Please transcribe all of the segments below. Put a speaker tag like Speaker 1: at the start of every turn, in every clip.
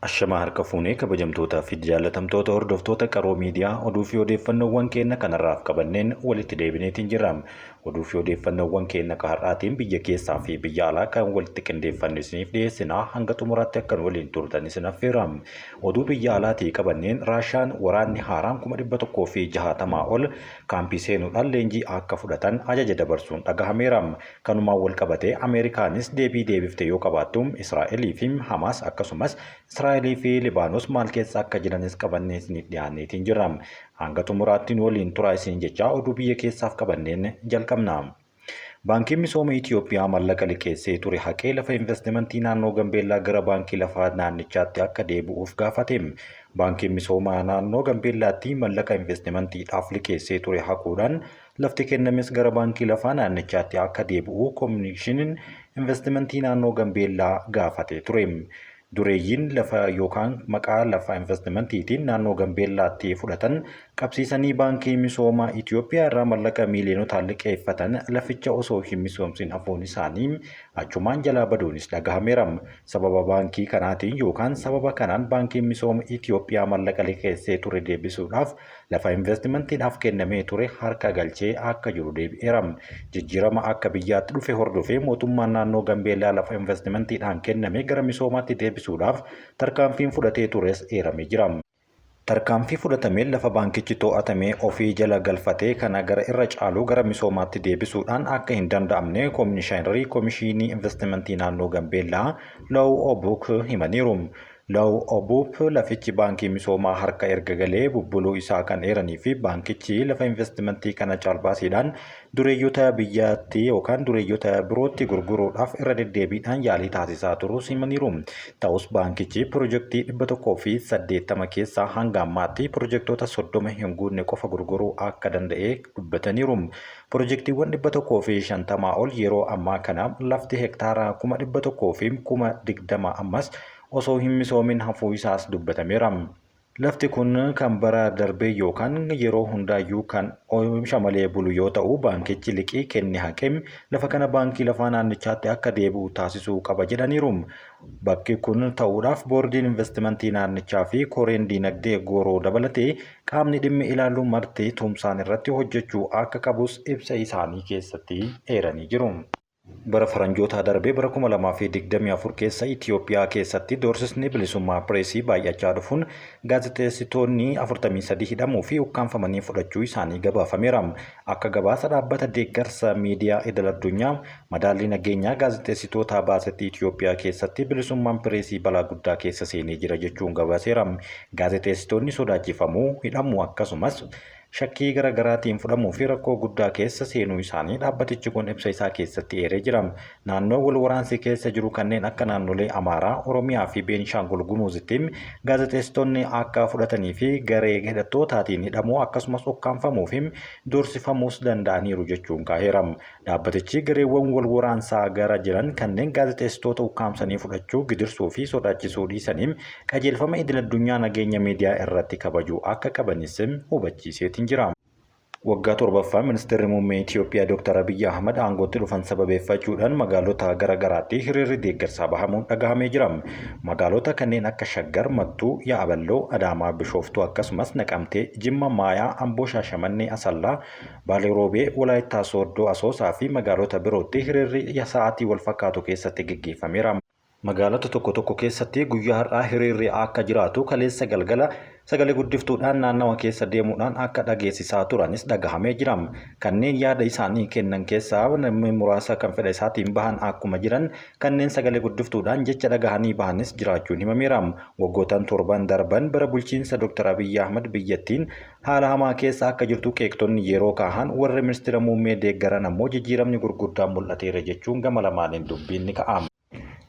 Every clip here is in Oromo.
Speaker 1: Ashamaa harka fuunee kabajamtootaa fi jaallatamtoota hordoftoota Qaroo Miidiyaa oduu fi odeeffannoowwan keenya kanarraaf qabanneen walitti deebineetiin jirra. Oduu fi odeeffannoowwan keenya ka har'aatiin biyya keessaa fi biyya alaa kan walitti qindeeffanne isiniif dhiyeessina hanga xumuraatti akka nu waliin turtan isin affeera. Oduu biyya alaatii qabanneen Raashaan waraanni haaraan 160,000 ol kaampii seenuudhaan leenjii akka fudhatan ajaja dabarsuun dhagahameera. Kanumaan walqabatee Ameerikaanis deebii deebifte yoo qabaattu, Israa'elii fi Hamaas akkasumas Israa'elii fi Libaanos maal keessa akka jiranis qabannee isiniif dhiyaanneetiin jirra. Hanga xumuraatti nu waliin turaa isiniin jechaa oduu biyya keessaaf qabanneen jalqabna. Baankiin Misooma Itiyoophiyaa mallaqa liqeessee ture haqee lafa investimentii naannoo Gambeellaa gara baankii lafaa naannichaatti akka deebi'uuf gaafate. Baankiin Misoomaa naannoo Gambeellaatti mallaqa investimentiidhaaf liqeessee ture haquudhaan lafti kennames gara baankii lafaa naannichaatti akka deebi'u Kominikeeshiniin Investimentii Naannoo Gambeellaa gaafatee ture. Dureeyyiin lafa yookaan maqaa lafa investimentiitiin naannoo Gambeellaatti fudhatan qabsiisanii Baankii Misooma Itiyoophiyaa irraa mallaqa miiliyonotaan liqeeffatan laficha osoo hin misoomsin hafuun isaanii achumaan jalaa baduunis dhagahameera. Sababa baankii kanaatiin yookaan sababa kanaan Baankiin Misooma Itiyoophiyaa mallaqa liqeessee ture deebisuudhaaf lafa investimentiidhaaf kennamee ture harka galchee akka jiru deebi'eera. Jijjiirama akka biyyaatti dhufe hordofee mootummaan naannoo Gambeellaa lafa investimentiidhaan kenname gara misoomaatti deebisuudhaaf tarkaanfiin fudhatee tures eeramee jira. Tarkaanfii fudhatameen lafa baankichi to'atamee ofii jala galfatee kana gara irra caalu gara misoomaatti deebisuudhaan akka hin danda'amne Kominishainarii Komishiinii Investimentii Naannoo Gambeellaa Law Obuk himaniiru. Law Obup lafichi Baankii Misoomaa harka erga galee bubbuluu isaa kan eeranii fi baankichi lafa investimentii kana caalbaasiidhaan dureeyyota biyyatti yookaan dureeyyota birootti gurguruudhaaf irra deddeebiidhaan yaalii taasisaa turuus himaniiru. Ta'us baankichi pirojektii 180 keessaa hanga ammaatti pirojektoota 30 hin guunne qofa gurguruu akka danda'e dubbataniiru. Pirojektiiwwan 150 ol yeroo ammaa kana lafti hektaara 120,000 ammas osoo hin misoomin hafuu isaas dubbatameera. Lafti kun kan bara darbee yookaan yeroo hundaayyuu kan oomisha malee bulu yoo ta'u, baankichi liqii kenne haqee lafa kana baankii lafaa naannichaatti akka deebi'u taasisuu qaba jedhaniiru. Bakki kun ta'uudhaaf boordiin investimentii naannichaa fi koreen diinagdee gooroo dabalatee qaamni dhimmi ilaalu marti tumsaan irratti hojjechuu akka qabus ibsa isaanii keessatti eeranii jiru. Bara Faranjootaa darbe bara 2024 keessa Itiyoophiyaa keessatti doorsisni bilisummaa pireesii baay'achaa dhufuun gaazexeessitoonni 43 hidhamuu fi ukkaamfamanii fudhachuu isaanii gabaafameera. Akka gabaasa dhaabbata deeggarsa miidiyaa idil-addunyaa madaallii nageenyaa gaazexeessitootaa baasetti Itiyoophiyaa keessatti bilisummaan pireesii balaa guddaa keessa seenee jira jechuun gabaaseera. Gaazexeessitoonni sodaachifamuu, hidhamuu akkasumas shakkii gara garaatiin fudhamuu fi rakkoo guddaa keessa seenuu isaanii dhaabbatichi kun ibsa isaa keessatti eeree jira. Naannoo wal waraansi keessa jiru kanneen akka naannolee Amaaraa, Oromiyaa fi Beenishaangul Gumuuzitti gaazexeessitoonni akka fudhatanii fi garee hidhattootaatiin hidhamuu akkasumas ukkaamfamuu fi doorsifamuus danda'aniiru jechuun kaaheera. Dhaabbatichi gareewwan wal waraansaa gara jiran kanneen gaazexeessitoota ukkaamsanii fudhachuu, gidirsuu fi sodaachisuu dhiisanii qajeelfama idil-addunyaa nageenya miidiyaa irratti kabajuu akka qabanis hubachiiseetiin jira. Waggaa torbaffaa Ministirri Muummee Itiyoophiyaa Dooktar Abiyyi Ahmad aangootti dhufan sababeeffachuudhaan magaalota gara garaatti hiriirri deeggarsaa bahamuun dhagahamee jira. Magaalota kanneen akka Shaggar, Mattuu, Yaa'aballoo, Adaamaa, Bishooftuu akkasumas Naqamtee, Jimma, Maayaa, Amboo, Shaashamannee, Asallaa, Baalee Roobee, Walaayittaa Sooddoo, Asoosaa fi magaalota birootti hiriirri sa'aatii walfakkaatu keessatti geggeeffameera. Magaalota tokko tokko keessatti guyyaa har'aa hiriirri akka jiraatu kaleessa galgala sagalee guddiftuudhaan naannawa keessa deemuudhaan akka dhageessisaa turanis dhagahamee jira. Kanneen yaada isaanii kennan keessaa namni muraasa kan fedha isaatiin bahan akkuma jiran kanneen sagalee guddiftuudhaan jecha dhagahanii bahanis jiraachuun himameera. Waggootan torban darban bara bulchiinsa Dr. Abiyyi Ahmad biyyattiin haala hamaa keessa akka jirtu qeeqxonni yeroo kaahan warri ministira muummee deeggaran ammoo jijjiiramni gurguddaan mul'ateera jechuun gama lamaaniin dubbiin ni ka'a.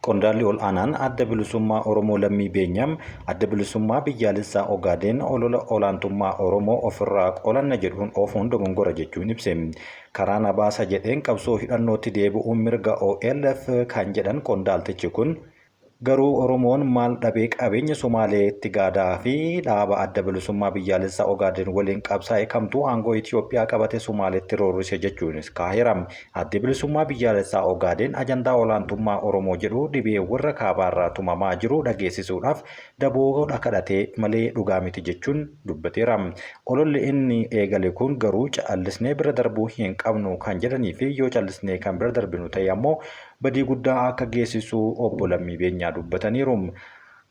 Speaker 1: Qondaalli ol'aanaan Adda Bilisummaa Oromoo Lammii Beenyaa Adda Bilisummaa Biyyaalessaa Ogaadeen olola olaantummaa Oromoo ofirraa qolanna jedhuun oofuun dogongora jechuun ibse. Karaa na baasa jedheen qabsoo hidhannootti deebi'uun mirga OLF kan jedhan qondaaltichi kun, Garuu Oromoon maal dhabee qabeenya Somaaleetti gaadaa fi dhaaba Adda Bilisummaa Biyyaalessaa Ogaaden waliin qabsaa'e kamtu aangoo Itoophiyaa qabate Somaaleetti roorrise jechuunis kaaheera. Addi Bilisummaa Biyyaalessaa Ogaaden ajandaa olaantummaa Oromoo jedhu dhibee warra kaabaarraa tumamaa jiru dhageessisuudhaaf daboo kadhatee malee dhugaa miti jechuun dubbateera. Ololli inni eegale kun garuu callisnee bira darbuu hin qabnu kan jedhanii fi yoo callisnee kan bira darbinu ta'e ammoo badii guddaa akka geessisu obbo Lammii Beenyaa dubbataniiru.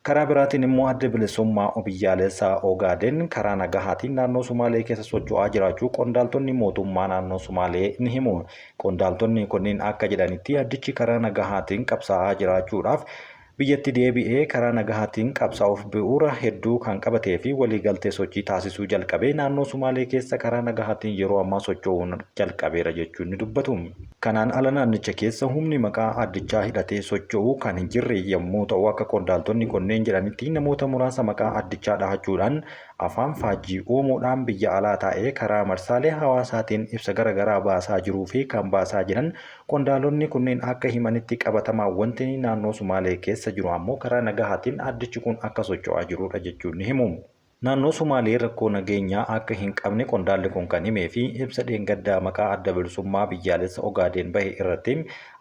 Speaker 1: Karaa biraatiin immoo Adda Bilisummaa Biyyaalessaa Ogaaden karaa nagahaatiin naannoo Sumaalee keessa socho'aa jiraachuu qondaaltonni mootummaa naannoo Sumaalee ni himu. Qondaaltonni kunniin akka jedhanitti addichi karaa nagahaatiin qabsaa'aa jiraachuudhaaf biyyatti deebi'ee karaa nagahaatiin qabsaa'uuf bu'uura hedduu kan qabatee fi waliigaltee sochii taasisuu jalqabee naannoo Sumaalee keessa karaa nagahaatiin yeroo ammaa socho'uun jalqabeera jechuun ni dubbatu. Kanaan ala naannicha keessa humni maqaa addichaa hidhatee socho'u kan hin jirre yommuu ta'u akka qondaaltonni kunneen jedhanitti namoota muraasa maqaa addichaa dhahachuudhaan afaan faajjii uumuudhaan biyya alaa taa'ee karaa marsaalee hawaasaatiin ibsa garaagaraa baasaa jiruu fi kan baasaa jiran qondaalonni kunneen akka himanitti qabatamaa wanti naannoo Sumaalee keessa jiru ammoo karaa nagahaatiin addichi kun akka socho'aa jirudha jechuun ni himu. Naannoo Sumaalee rakkoo nageenyaa akka hin qabne qondaalli kun kan himee fi ibsa dheengaddaa maqaa Adda Bilisummaa Biyyaalessa Ogaadeen bahe irratti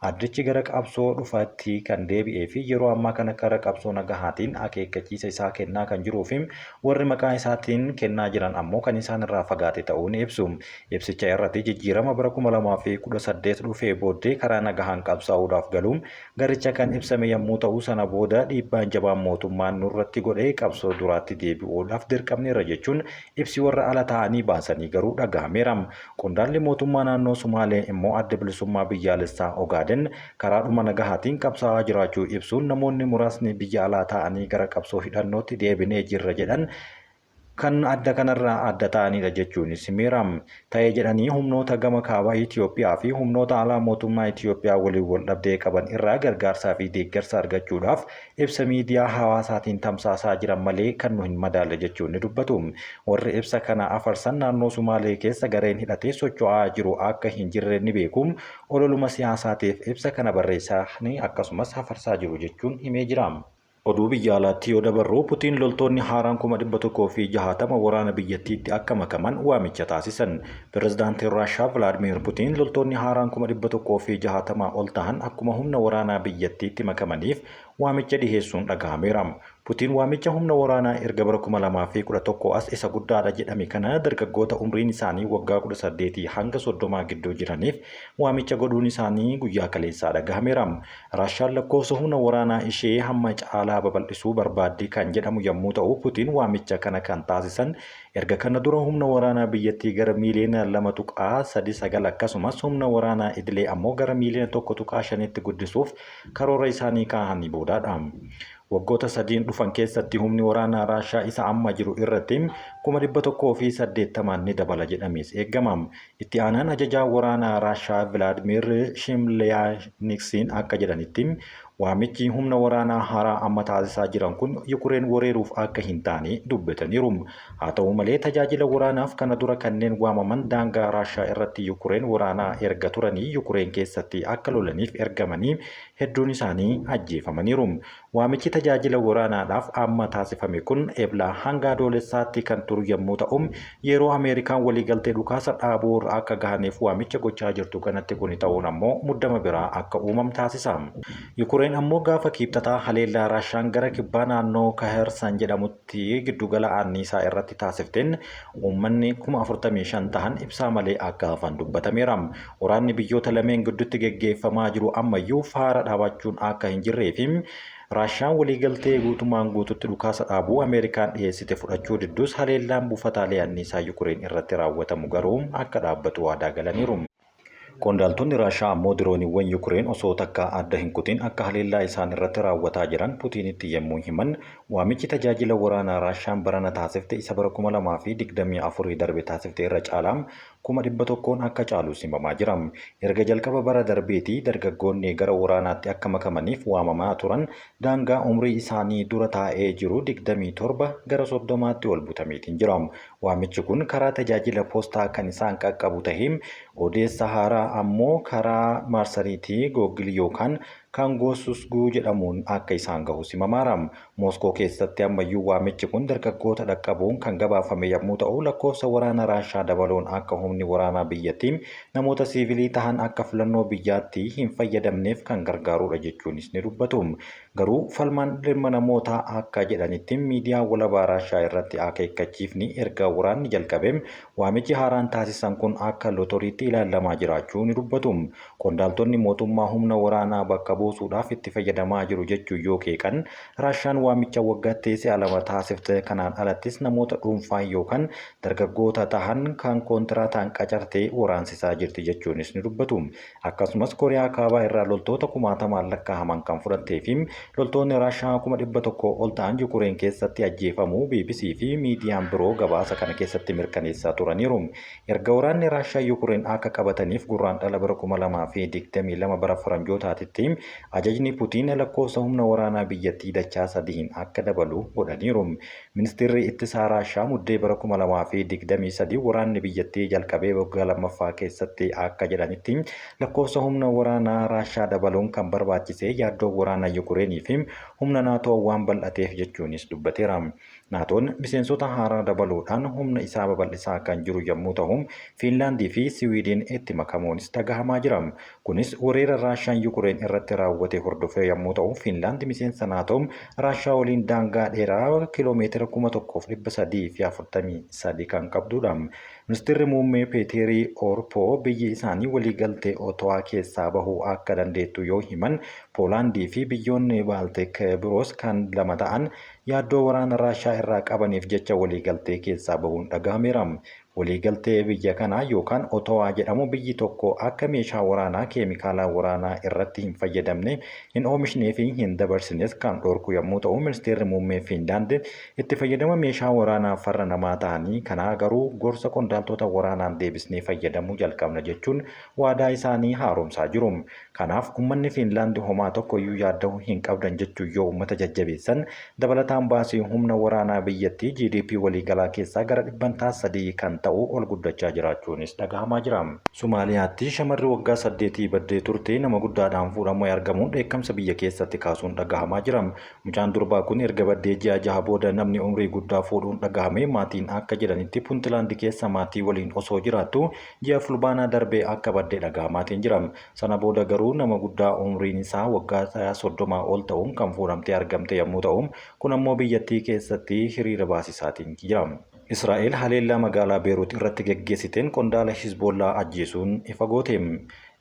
Speaker 1: addichi gara qabsoo dhufaatti kan deebi'ee fi yeroo ammaa kana karaa qabsoo nagahaatiin akeekkachiisa isaa kennaa kan jiruu fi warri maqaa isaatiin kennaa jiran ammoo kan isaan irraa fagaate ta'uu ni ibsu. Ibsicha irratti jijjiirama bara 2018 dhufee booddee karaa nagahaan qabsaa'uudhaaf galuun garicha kan ibsame yommuu ta'u sana booda dhiibbaan jabaan mootummaan nurratti godhee qabsoo duraatti deebi'uudhaaf dirqamneerra jechuun ibsi warra ala ta'anii baasanii garuu dhagahameera. Qondaalli mootummaa naannoo Sumaalee immoo Adda Bilisummaa Biyyaalessaa Ogaaden karaadhuma nagahaatiin qabsaa'aa jiraachuu ibsuun namoonni muraasni biyya alaa ta'anii gara qabsoo hidhannootti deebinee jirra jedhan kan adda kanarraa adda ta'anidha jechuunis himeera. Ta'e jedhanii humnoota gama kaabaa Itoophiyaa fi humnoota alaa mootummaa Itoophiyaa waliin wal dhabdee qaban irraa gargaarsaa fi deeggarsa argachuudhaaf ibsa miidiyaa hawaasaatiin tamsaasaa jiran malee kan nu hin madaalle jechuun ni dubbatu. Warri ibsa kana afarsan naannoo Sumaalee keessa gareen hidhatee socho'aa jiru akka hin jirre ni beeku. Ololuma siyaasaatiif ibsa kana barreessaa akkasumas hafarsaa jiru jechuun himee jira. Oduu biyya alaatti yoo dabarru Putiin loltoonni haaraan 160,000 waraana biyyattiitti akka makaman waamicha taasisan. Pirezidaantiin Raashaa Vilaadimiir Putiin loltoonni haaraan 160,000 ol ta'an akkuma humna waraanaa biyyattiitti makamaniif waamicha dhiheessuun dhagahameera. Putiin waamicha humna waraanaa erga bara 2011 as isa guddaadha jedhame kana dargaggoota umriin isaanii waggaa 18 hanga 30 gidduu jiraniif waamicha godhuun isaanii guyyaa kaleessaa dhagahameera. Raashaan lakkoofsa humna waraanaa ishee hamma caalaa babal'isuu barbaaddi kan jedhamu yommuu ta'u Putiin waamicha kana kan taasisan erga kana dura humna waraanaa biyyattii gara miiliyoona 2.39 akkasumas humna waraanaa idilee ammoo gara miiliyoona 1.5tti guddisuuf karoora isaanii kaahanii boodaadha. Waggoota sadiin dhufan keessatti humni waraanaa Raashaa isa amma jiru irratti 180,000 ni dabala jedhamees eegama. Itti aanaan ajajaa waraanaa Raashaa Vilaadimiir Shimliyaaniksiin akka jedhanitti waamichi humna waraanaa haaraa amma taasisaa jiran kun Yukureen weeraruuf akka hin taane dubbataniiru. Haa ta'u malee tajaajila waraanaaf kana dura kanneen waamaman daangaa Raashaa irratti Yukureen waraanaa erga turanii Yukureen keessatti akka lolaniif ergamanii hedduun isaanii ajjeefamaniiru. Waamichi tajaajila waraanaadhaaf amma taasifame kun Eblaa hanga Adoolessaatti kan turu yommuu ta'u yeroo Ameerikaan waliigaltee dhukaasa dhaabuu irra akka gahaniif waamicha gochaa jirtu kanatti kuni ta'uun ammoo muddama biraa akka uumamu taasisa. Yukureen ammoo gaafa kiibxataa haleellaa Raashaan gara kibbaa naannoo Kahersan jedhamutti giddugala anniisaa irratti taasifteen uummanni 45,000 ta'an ibsaa malee akka hafan dubbatameera. Waraanni biyyoota lameen gidduutti geggeeffamaa jiru ammayyuu faara dhaabachuun akka hin jirree fi Raashaan waliigaltee guutumaan guututti dhukaasa dhaabuu Ameerikaan dhiyeessite fudhachuu didduus haleellaan buufataalee anniisaa Yukureen irratti raawwatamu garuu akka dhaabbatu waadaa galaniiru. Qondaaltonni Raashaa ammoo dirooniiwwan Yukureen osoo takka adda hin kutin akka haleellaa isaan irratti raawwataa jiran Putiinitti yommuu himan waamichi tajaajila waraanaa Raashaan barana taasifte isa bara 2024 darbe taasifte irra caalaa 100,000 akka caalu simamaa jira. Erga jalqaba bara darbeetii dargaggoonni gara waraanaatti akka makamaniif waamamaa turan daangaa umrii isaanii dura taa'ee jiru 27 gara 30tti ol butameetiin jira. Waamichi kun karaa tajaajila poostaa kan isaan qaqqabu tahee odeessa haaraa ammoo karaa marsariitii Google yookaan Kan Gosusguu jedhamuun akka isaan gahu simamaara. Mooskoo keessatti ammayyuu waamichi kun dargaggoota dhaqqabuun kan gabaafame yommuu ta'u, lakkoofsa waraana Raashaa dabaluun akka humni waraanaa biyyattii namoota siivilii tahan akka filannoo biyyaatti hin fayyadamneef kan gargaarudha jechuunis ni dubbatu. Garuu falmaan dhimma namootaa akka jedhanitti miidiyaa walabaa Raashaa irratti akeekkachiifni erga waraanni jalqabe waamichi haaraan taasisan kun akka lotoriitti ilaalamaa jiraachuu ni dubbatu. Qondaaltonni mootummaa humna waraanaa bakka buusuudhaaf itti fayyadamaa jiru jechuu yoo qeeqan, Raashaan waamicha waggaatti si'a lama taasifte kanaan alattis namoota dhuunfaa yookaan dargaggoota tahan kan koontiraataan qacartee waraansisaa jirti jechuunis ni dubbatu. Akkasumas Kooriyaa Kaabaa irraa loltoota kumaatamaan lakkaa'aman kan fudhattee fi loltoonni Raashaa 100,000 ol ta'an Yukureen keessatti ajjeefamuu BBC fi miidiyaan biroo gabaasa kana keessatti mirkaneessaa turaniiru. Erga waraanni Raashaa Yukureen akka qabataniif Gurraandhala bara 2022 bara faranjootaatitti ajajni Putiin lakkoofsa humna waraanaa biyyattii dachaa sadiin akka dabalu godhaniiru. Ministeerri ittisaa Raashaa Muddee bara 2023 waraanni biyyattii jalqabee waggaa lammaffaa keessatti akka jedhanitti lakkoofsa humna waraanaa Raashaa dabaluun kan barbaachise yaaddoo waraana Yukureenii fi humna Naatoo waan bal'ateef jechuunis dubbateera. Naatoon miseensota haaraa dabaluudhaan humna isaa babal'isaa kan jiru yommuu ta'u, Fiinlaandii fi Siwiidin itti makamuunis dhagahamaa jira. Kunis weerara Raashaan Yukureen irratti raawwate hordofee yommuu ta'u, Fiinlaand miseensa Naatoo Raashaa waliin daangaa dheeraa kiiloomeetira 1343 kan qabdudha. Ministeerri muummee Peeterii Orpoo biyyi isaanii waliigaltee Otowaa keessaa bahuu akka dandeettu yoo himan, Poolaandii fi biyyoonni Baaltik biroos kan lama ta'an yaaddoo waraana Raashaa irraa qabaniif jecha waliigaltee keessaa bahuun dhagahameera. Waliigaltee biyya kanaa yookaan Otowaa jedhamu biyyi tokko akka meeshaa waraanaa keemikaalaa waraanaa irratti hin fayyadamne, hin oomishnee fi hin dabarsines kan dhorku yommuu ta'u, ministeerri muummee Fiinlaand itti fayyadama meeshaa waraanaa farra namaa ta'anii kanaa garuu gorsa qondaaltota waraanaan deebisnee fayyadamuu jalqabna jechuun waadaa isaanii haaromsaa jiru. Kanaaf uummanni Fiinlaand homaa tokkoyyuu yaadda'uu hin qabdan jechuun yoo uummata jajjabeessan, dabalataan baasii humna waraanaa biyyattii GDP waliigalaa keessaa gara dhibbantaa 3 kan ta'u ol guddachaa jiraachuunis dhagahamaa jira. Somaaliyaatti shamarri waggaa 8 baddee turte nama guddaadhaan fuudhamee argamuun dheekkamsa biyya keessatti kaasuun dhagahamaa jira. Mucaan durbaa kun erga baddee ji'a 6 booda namni umrii guddaa fuudhuun dhagahame. Maatiin akka jedhanitti Puuntilaand keessa maatii waliin osoo jiraattu ji'a Fulbaanaa darbee akka badde dhagahamaatiin jira. Sana booda garuu nama guddaa umriin isaa waggaa 30 ol ta'uun kan fuudhamtee argamte yommuu ta'u, kun ammoo biyyattii keessatti hiriira baasisaatiin jira. Israa'el haleellaa magaalaa Beerut irratti geggeessiteen qondaala Hizboollaa ajjeesuun ifa goote.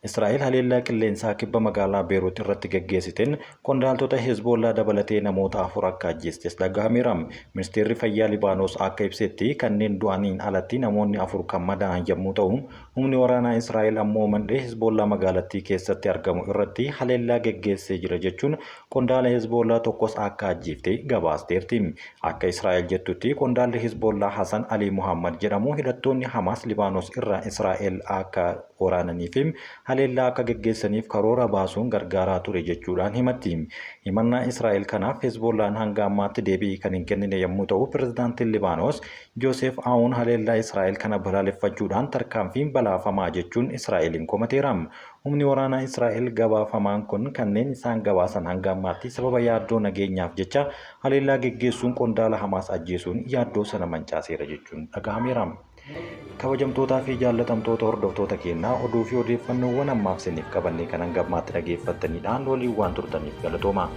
Speaker 1: Israa'el haleellaa qilleensaa kibba magaalaa Beerut irratti geggeessiteen qondaaltota Hezboollaa dabalatee namoota 4 akka ajjeestes dhagahameera. Ministeerri Fayyaa Libaanos akka ibsetti kanneen du'aniin alatti namoonni 4 kan madaa'an yommuu ta'u, humni waraanaa Israa'el ammoo mandhee Hezboollaa magaalattii keessatti argamu irratti haleellaa geggeessee jira jechuun qondaala Hezboollaa tokkos akka ajjeefte gabaasteerti. Akka Israa'el jettutti qondaalli Hezboollaa Hasan Alii Muhammad jedhamu hidhattoonni Hamaas Libaanos irraa Israa'el akka waraananii fi haleellaa akka geggeessaniif karoora baasuun gargaaraa ture jechuudhaan himatti. Himannaa Israa'el kanaaf Hezboollaan hanga ammaatti deebii kan hin kennine yommuu ta'u, pirezidaantiin Libaanos Jooseef Aawun haleellaa Israa'el kana balaaleffachuudhaan tarkaanfiin balaafamaa jechuun Israa'eliin komateera. Humni waraanaa Israa'el gabaafamaan kun kanneen isaan gabaasan hanga ammaatti sababa yaaddoo nageenyaaf jecha haleellaa geggeessuun qondaala Hamaas ajjeesuun yaaddoo sana mancaaseera jechuun dhagahameera. Kabajamtootaa fi jaallatamtoota hordoftoota keenyaa, oduu fi odeeffannoowwan ammaaf isiniif qabannee kan hanga ammaatti dhageeffattanidhaan waliin waan turtaniif galatooma.